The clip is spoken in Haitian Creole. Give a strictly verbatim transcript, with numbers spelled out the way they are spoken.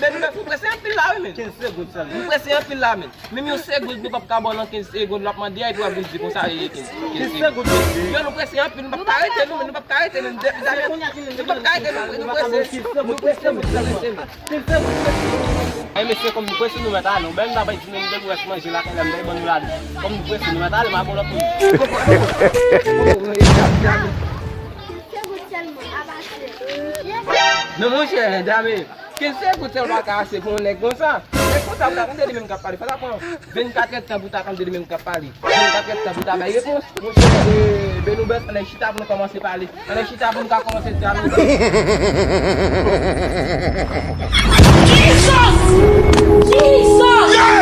Benoubèf, nou prese anpil la, wi, men. Kenz segonn sèlman. Nou prese anpil la, men. Menm yon segonn, nou p ap ka ba w nan kenz segonn, l ap mande a, epi w ap vin di konsa, e, kenz, kenz segonn. Yo, nou prese anpil, nou p ap ka rete, nou, men, nou p ap ka rete, men, nou p ap ka rete, nou, nou prese, nou prese, nou prese, men. Ay, mesye, kòm nou prese, nou mèt ale, ou bèl, nou ta bay timoun de gwo rès manje lakay la, m bay ban nou la. Kòm nou prese, nou mèt ale, m a bon lòt moun. Non, monchè, dame. Kenz segonn sèlman pa ka ase pou yon nèg konsa. Nèg konsa, pou ta tande li menm k ap pale. Fò ta pran vennkat èdtan pou ta tande li menm k ap pale. Vennkat èdtan pou ta bay repons. Monchè, e, Benoubèf, ann al chita pou nou kòmanse pale. Ann al chita pou nou ka kòmanse dyaloge. Jesus! Jesus!